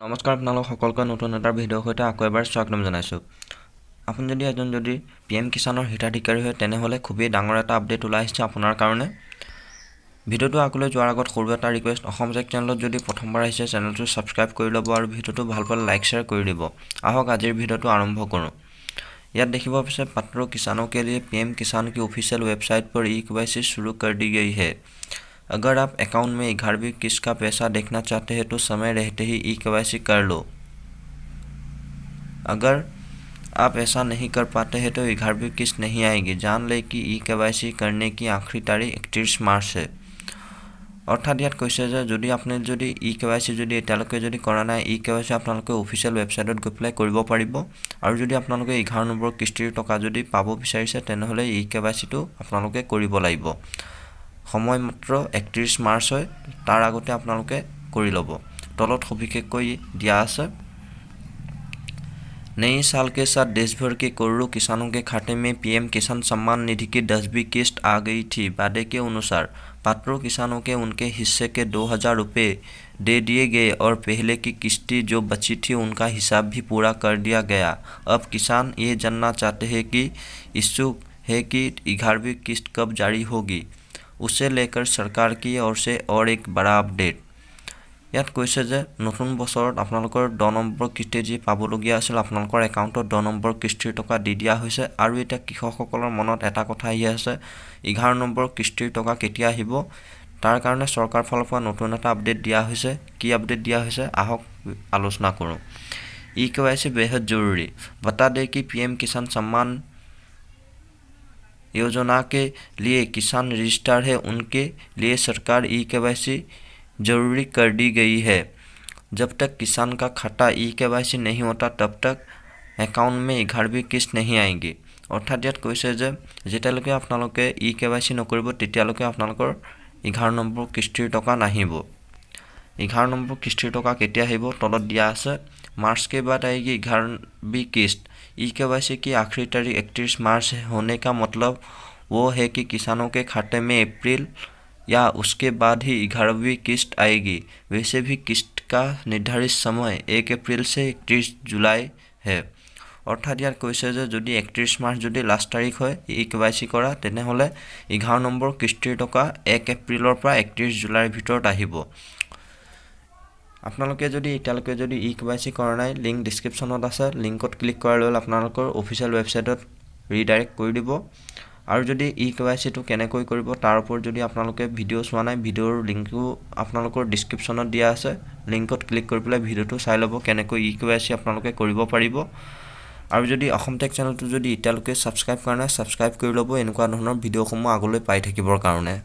নমস্কাৰ, আপোনালোক সকলোকে নতুন এটা ভিডিঅ'ৰ সৈতে আকৌ এবাৰ স্বাগতম জনাইছোঁ। আপুনি যদি এজন যদি পি এম কিষাণৰ হিতাধিকাৰী হয়, তেনেহ'লে খুবেই ডাঙৰ এটা আপডেট ওলাই আহিছে আপোনাৰ কাৰণে। ভিডিঅ'টো আগলৈ যোৱাৰ আগত সৰু এটা ৰিকুৱেষ্ট, অসম টেক চেনেলত যদি প্ৰথমবাৰ আহিছে, চেনেলটো ছাবস্ক্ৰাইব কৰি ল'ব আৰু ভিডিঅ'টো ভাল পালে লাইক, শ্বেয়াৰ কৰি দিব। আহক, আজিৰ ভিডিঅ'টো আৰম্ভ কৰোঁ। ইয়াত দেখিব পাইছে, पात्र किसानों के लिए पीएम किसान की ऑफिशियल वेबसाइट पर ई के शुरू कर दी गई है। अगर आप अकाउंट में 11वीं किस्त का पैसा देखना चाहते हैं, तो समय रहते ही ई के कर लो। अगर आप ऐसा नहीं कर पाते हैं, तो 11वीं किस्त नहीं आएगी। जान लें कि ई के करने की आखिरी तारीख 31 मार्च है। অৰ্থাৎ ইয়াত কৈছে যে যদি আপুনি যদি ই কে ৱাই চি যদি এতিয়ালৈকে যদি কৰা নাই, ই কে ৱাই চি আপোনালোকে অফিচিয়েল ৱেবছাইটত গৈ পেলাই কৰিব পাৰিব। আৰু যদি আপোনালোকে 11 নম্বৰ কিস্তিৰ টকা যদি পাব বিচাৰিছে, তেনেহ'লে ই কে ৱাই চিটো আপোনালোকে কৰিব লাগিব। সময় মাত্ৰ 31 মাৰ্চ হয়, তাৰ আগতে আপোনালোকে কৰি ল'ব। তলত সবিশেষকৈ দিয়া আছে। नई साल के साथ देश भर के करोड़ों किसानों के खाते में पीएम किसान सम्मान निधि की 10वीं किस्त आ गई थी। वादे के अनुसार पात्र किसानों के उनके हिस्से के 2000 रुपये दे दिए गए और पहले की किस्ती जो बची थी, उनका हिसाब भी पूरा कर दिया गया। अब किसान ये जानना चाहते हैं कि इच्छुक है कि 11वीं किस्त कब जारी होगी। उसे लेकर सरकार की ओर से और एक बड़ा अपडेट। ইয়াত কৈছে যে নতুন বছৰত আপোনালোকৰ 10 নম্বৰ কিস্তি যি পাবলগীয়া আছিল, আপোনালোকৰ একাউণ্টত 10 নম্বৰ কিস্তিৰ টকা দি দিয়া হৈছে। আৰু এতিয়া কৃষকসকলৰ মনত এটা কথা আহি আছে, 11 নম্বৰ কিস্তিৰ টকা কেতিয়া আহিব? তাৰ কাৰণে চৰকাৰ ফালৰ পৰা নতুন এটা আপডেট দিয়া হৈছে। কি আপডেট দিয়া হৈছে, আহক আলোচনা কৰোঁ। ई के बेहद ज़रूरी। बता दें कि पीएम किसान सम्मान योजना के लिए किसान रजिस्टर है, उनके लिए सरकार ई के ज़रूरी कर दी गई है। जब तक किसान का खाता ई के नहीं होता, तब तक अकाउंट में 11वीं किस्त नहीं आएगी। অৰ্থাৎ ইয়াত কৈছে যে যেতিয়ালৈকে আপোনালোকে ই কে ৱাই চি নকৰিব, তেতিয়ালৈকে আপোনালোকৰ 11 নম্বৰ কিস্তিৰ টকা নাহিব। 11 নম্বৰ কিস্তিৰ টকা কেতিয়া আহিব, তলত দিয়া আছে। मार्च के बाद आएगी 11वीं किस्त। ई के वाई सी की आखिरी तारीख 31 मार्च होने का मतलब वो है कि किसानों के खाते में अप्रैल या उसके बाद ही 11वीं किस्त आएगी। वैसे भी किस्त का निर्धारित समय 1 अप्रैल से 31 जुलाई है। অৰ্থাৎ ইয়াত কৈছে যে যদি 31 মাৰ্চ যদি লাষ্ট তাৰিখ হয় ই কে ৱাই চি কৰা, তেনেহ'লে 11 নম্বৰ কিস্তিৰ টকা 1 এপ্ৰিলৰ পৰা 31 জুলাইৰ ভিতৰত আহিব। আপোনালোকে যদি এতিয়ালৈকে যদি ই কে ৱাই চি কৰা নাই, লিংক ডিছক্ৰিপশ্যনত আছে। লিংকত ক্লিক কৰাৰ লগে আপোনালোকৰ অফিচিয়েল ৱেবছাইটত ৰিডাইৰেক্ট কৰি দিব। আৰু যদি ই কে ৱাই চিটো কেনেকৈ কৰিব, তাৰ ওপৰত যদি আপোনালোকে ভিডিঅ' চোৱা নাই, ভিডিঅ'ৰ লিংকটো আপোনালোকৰ ডিছক্ৰিপশ্যনত দিয়া আছে। লিংকত ক্লিক কৰি পেলাই ভিডিঅ'টো চাই ল'ব, কেনেকৈ ই কে ৱাই চি আপোনালোকে কৰিব পাৰিব। আৰু যদি অসম টেক চেনেলটো যদি এতিয়ালৈকে ছাবস্ক্ৰাইব কৰা নাই, ছাবস্ক্ৰাইব কৰি ল'ব, এনেকুৱা ধৰণৰ ভিডিঅ'সমূহ আগলৈ পাই থাকিবৰ কাৰণে।